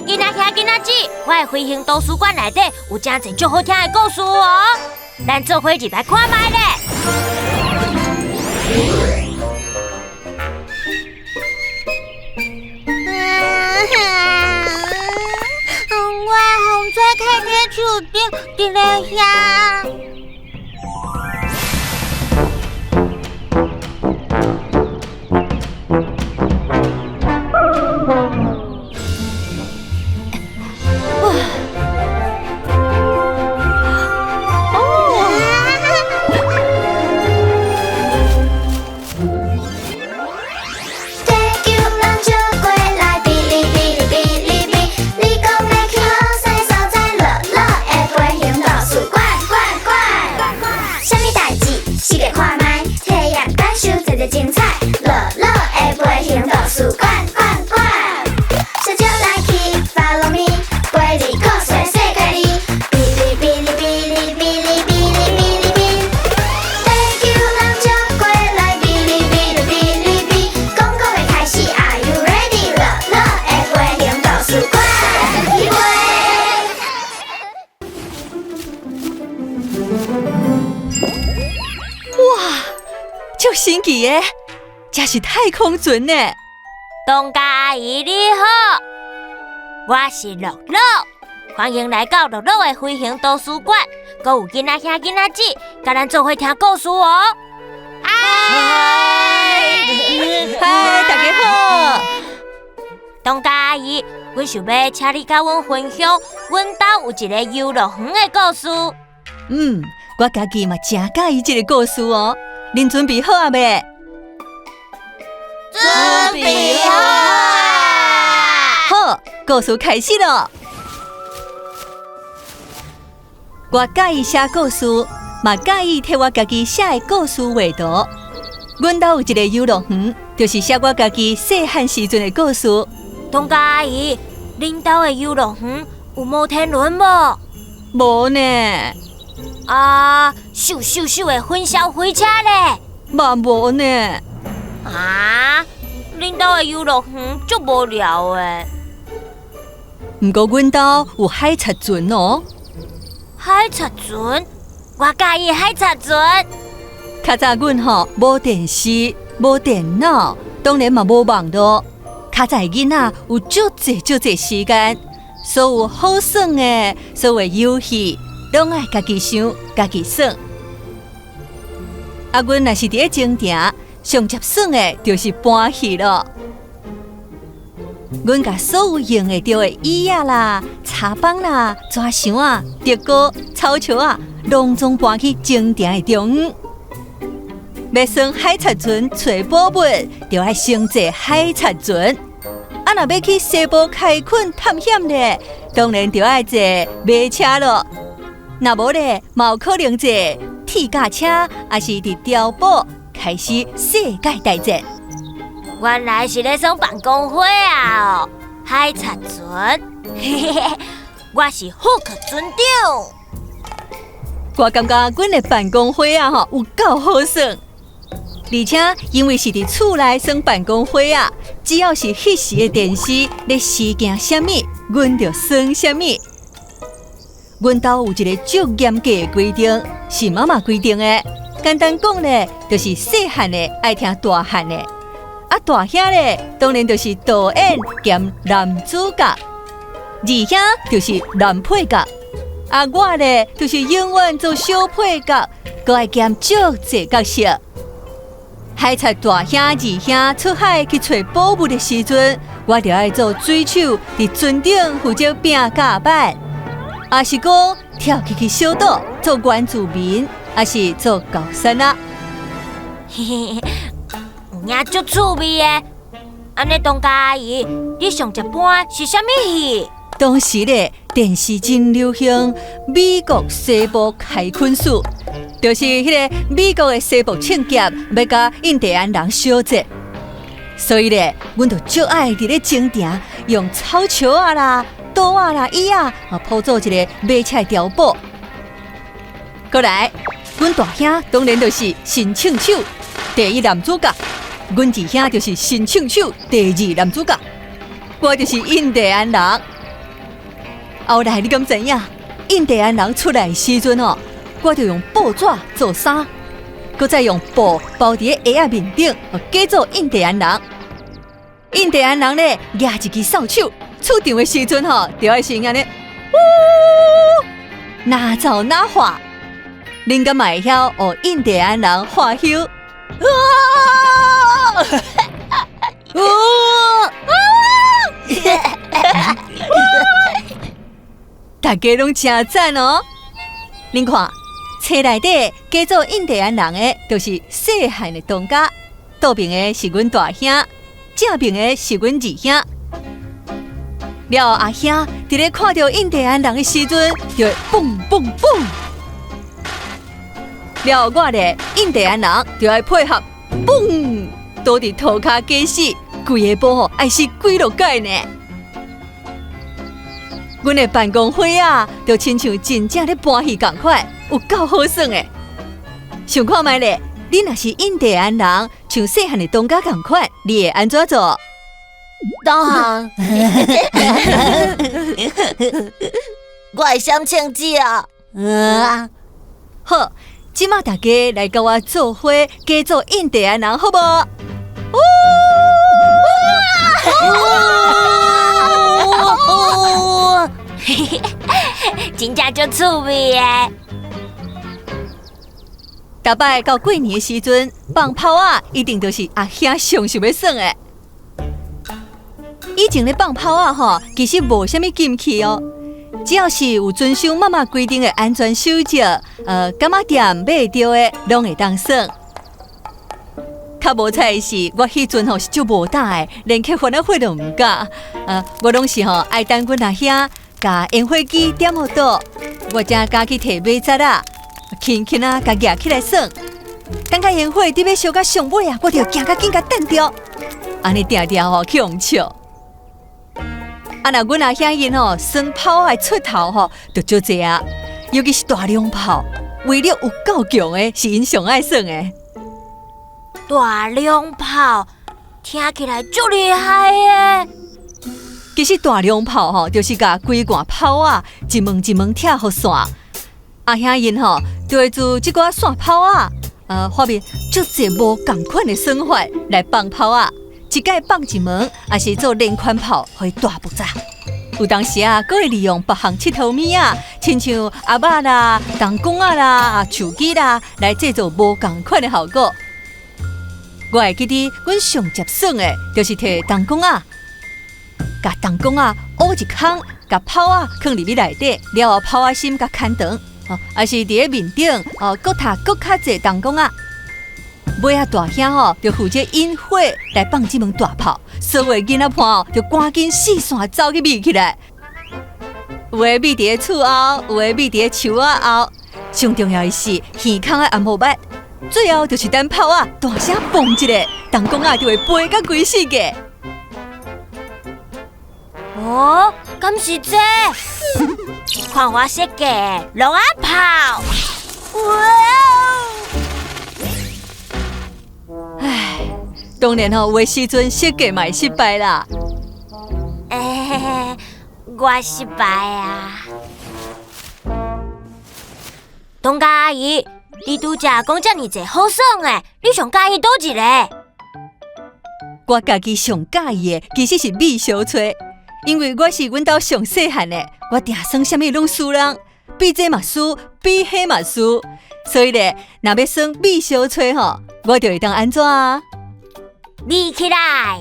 囡仔兄囡仔姊，我的飛行圖書館內底有誠濟足好聽的故事哦，咱做伙入來看覓咧。我風吹開佇樹頂，佇咧遐。地球人招過來，嗶哩嗶哩嗶哩嗶，你講欲去好踅所在，樂樂的飛行圖書館館館。啥物代誌，試過看覓，體驗感受濟濟精彩，樂樂的飛行圖書館館館。小酒來去，Follow me，陪你故事世界裡，嗶哩嗶哩嗶哩嗶哩嗶哩嗶哩嗶。地球人招過來，嗶哩嗶哩嗶哩嗶，講講欲開始，Are you ready？樂樂的飛行圖書館，去飛。哇，足神奇的，這是太空船呢！東家阿姨你好，我是樂樂，歡迎來到樂樂的飛行圖書館。閣有囡仔兄囡仔姊，佮咱做伙聽故事哦。嗨，嗨，大家好。東家阿姨，阮想欲請你佮阮分享阮兜有一個遊樂園的故事。嗯，我家己嘛誠佮意這個故事哦。恁準備好啊未？準備好啊！好，故事開始囉。我佮意寫故事，嘛佮意替我家己寫的故事畫圖。阮兜有一個遊樂園，就是寫我家己細漢時陣的故事。東家阿姨，恁兜的遊樂園有摩天輪無？無呢。啊，咻咻咻的雲霄飛車咧？嘛無呢。啊，恁兜的遊樂園足無聊的。毋過阮兜有海賊船哦。海賊船？我佮意海賊船。較早阮吼無電視、無電腦，當然嘛無網路。較早的囡仔有足濟足濟時間，所有好耍的、所有遊戲，攏愛家己想、家己耍。啊，阮若是佇咧前埕，上捷耍的就是搬戲囉。阮共所有用會著的椅仔啦、柴枋啦、紙箱仔、竹篙、草石仔，攏總搬去前埕的中央。欲耍海賊船揣寶物，就愛先坐海賊船。啊，若欲去西部開墾探險咧，當然就愛坐馬車囉。若無咧，嘛有可能坐鐵甲車，抑是佇碉堡開始世界大戰。原來是咧耍辦公會啊！哦，海賊船，嘿嘿嘿，我是虎克船長。我感覺阮的辦公會啊，吼有夠好耍。而且因為是佇厝內耍辦公會啊，只要是彼時的電視咧示鏡啥物，阮就耍啥物。阮兜有一個足嚴格的規定，是媽媽規定的。簡單講咧，就是細漢的愛聽大漢的，啊大兄咧當然就是導演兼男主角，二兄就是男配角，啊我咧就是永遠做小配角，閣愛兼足濟角色。海賊大兄二兄出海去揣寶物的時陣，我就愛做水手，佇船頂負責拚甲板，抑是講跳起去小島做原住民，抑是做高山仔。嘿嘿嘿，有影足趣味的。按呢，東家阿姨，你上一搬是啥物戲？當時咧，電視真流行美國西部開墾史，就是彼個美國的西部銃俠欲佮印第安人相戰，所以咧，阮就足愛佇咧前埕用草石仔啦、桌仔啦、椅仔啊鋪做一個馬車的碉堡。過來，阮大兄當然就是神槍手第一男主角，阮二兄就是神槍手第二男主角，我就是印第安人。後來你敢知影？印第安人出來的時陣哦，我就用報紙做衫，閣再用布包佇个鞋仔面頂，假做印第安人。印第安人咧，舉一支掃帚，出場的時陣吼，就愛先按呢，嗚，哪走哪畫。恁敢嘛會曉學印第安人喝溼？啊！大家攏誠讚哦！恁看，冊內底假做印第安人的，就是細漢的東家；倒爿的是阮大兄，正爿的是阮二兄。了後阿兄佇咧看著印第安人的時陣，就會蹦蹦蹦。了後我咧，印第安人就愛配合蹦，倒佇塗跤假死，規个步吼愛死幾落擺呢。阮的辦公會啊，就親像真正咧搬戲仝款，有夠好耍的。想看覓咧？你若是印第安人，像細漢的東家仝款，你會按怎做？當然，我會閃槍子啊！好，這馬大家來佮我做伙，假做印第安人，好無？真正足趣味的。逐擺到過年的時陣，放炮仔一定就是阿兄上想欲耍的。以前咧放炮仔吼，其實無啥物禁忌哦，只要是有遵守媽媽規定的安全守則，柑仔店買會著的，攏會當耍。較無彩的是，我彼陣吼是足無膽的，連去番仔火都毋敢。我攏是吼愛等阮阿兄共煙火機點予倒，我才敢去提馬扎仔，輕輕仔共舉起來耍。等甲煙火佇欲燒到上尾啊，我就驚甲緊共擲著，按呢定定吼去予笑。啊，若阮阿兄𪜶吼耍炮仔的出頭吼，就足濟啊，尤其是大龍炮，威力有夠強的，是𪜶上愛耍的。大龍炮聽起來足厲害的。其實大龍炮吼，就是共規罐炮仔一門一門拆予散。阿兄𪜶吼就會自這寡散炮仔，發明足濟無仝款的耍法來放炮仔。一擺放一門，抑是做連環炮，予伊大爆炸。有當時啊，閣會利用別項𨑨迌物仔，親像鴨仔啦、彈弓仔啦、樹枝啦，來製造無仝款的效果。我會記得，阮上捷耍的，就是提彈弓仔，共彈弓仔挖一空，共炮仔囥入去內底，了後炮仔芯共牽長，抑是佇咧面頂哦，閣插閣較濟彈弓仔。尾仔大兄吼就負責引火來放這門大炮，所有囡仔伴哦就趕緊四散走去避起來。有的避佇咧厝後，有的避佇咧樹仔後。上重要的是耳孔愛按予密，最後就是等炮仔大聲嘣一下，彈弓仔就會飛到規世界。哦，敢是這？看我設計龍仔炮！哇！唉，當然吼，有的時陣設計嘛會失敗啦。欸，我失敗啊！東家阿姨，你拄才講遮爾濟好耍的，你上佮意佗一个？我家己上佮意的其實是米燒炊，因為我是阮兜上細漢的，我定耍啥物攏輸人，比這嘛輸，比彼嘛輸，所以咧，若欲耍米燒炊吼，我就會當按怎啊？米起來！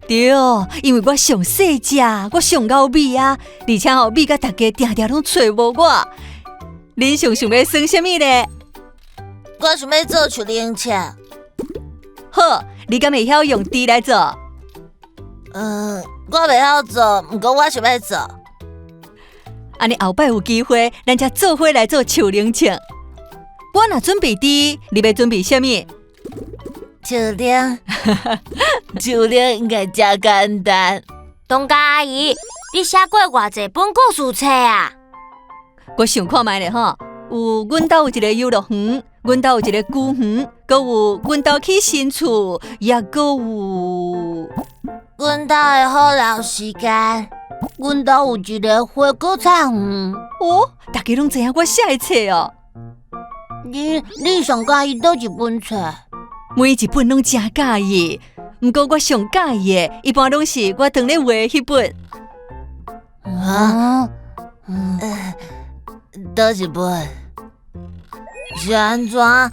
對，因為我上細隻，我上𠢕米啊，而且吼米甲大家定定攏揣無我。恁上想欲耍啥物咧？我想欲做樹奶車。好，你敢會曉用豬來做？嗯，我袂曉做，毋過我想欲做。按呢後擺有機會，咱才做伙來做樹奶車。我若準備豬，你欲準備啥物？樹奶，樹奶應該誠簡單。東家阿姨，你寫過偌濟本故事冊啊？我想看覓咧吼，有阮兜有一個遊樂園，阮兜有一個龜園，閣有阮兜起新厝，抑閣有阮兜的好老時間。阮兜有一个花果菜园。哦，大家攏知影我寫的冊哦。你上佮意佗一本冊？每一本攏誠佮意，毋過我上佮意的，一般攏是我當咧畫彼本。啊？佗一本？是按怎？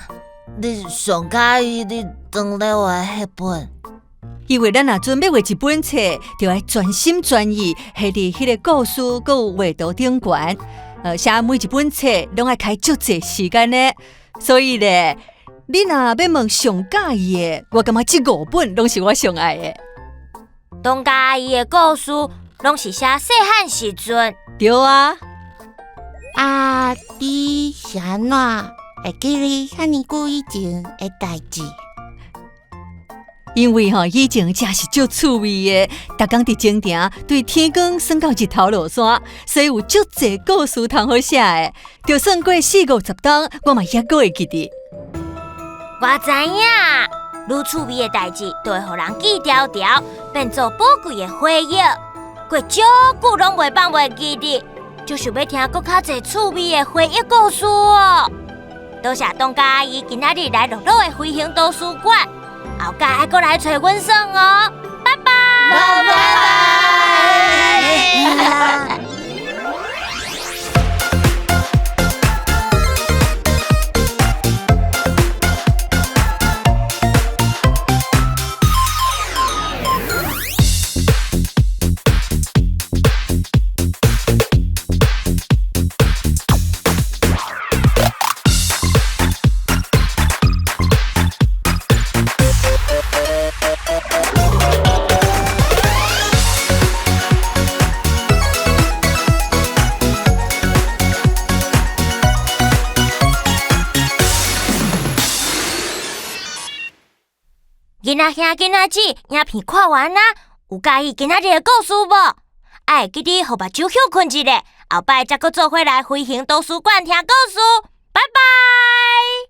你上佮意你當咧畫彼本？因為咱若準欲畫一本冊，就愛全心全意下佇彼个故事，閣有畫圖頂懸。寫每一本冊攏愛開足濟時間呢。所以咧，你若欲問上佮意的，我感覺這五本攏是我上愛的。東家阿姨的故事攏是寫細漢時陣。對啊。啊，你是按怎會記得遐爾久以前的代誌？因為吼以前真是足趣味的，逐工佇井埕對天光耍到日頭落山，所以有足濟故事通好寫的。就算過四五十冬，我嘛猶閣會記得。我知影，愈趣味的代誌，就會予人記牢牢，變做寶貴的回憶。過足久攏袂放袂記得，就想欲聽閣較濟趣味的回憶故事哦。多謝東家阿姨今仔日來樂樂的飛行圖書館。後蓋愛閣來揣阮耍哦，拜拜。拜拜。囡仔兄、囡仔姊，影片看完啊，有佮意今仔日的故事無？愛會記得予目睭歇睏一下，後擺才閣做伙來飛行圖書館聽故事。拜拜。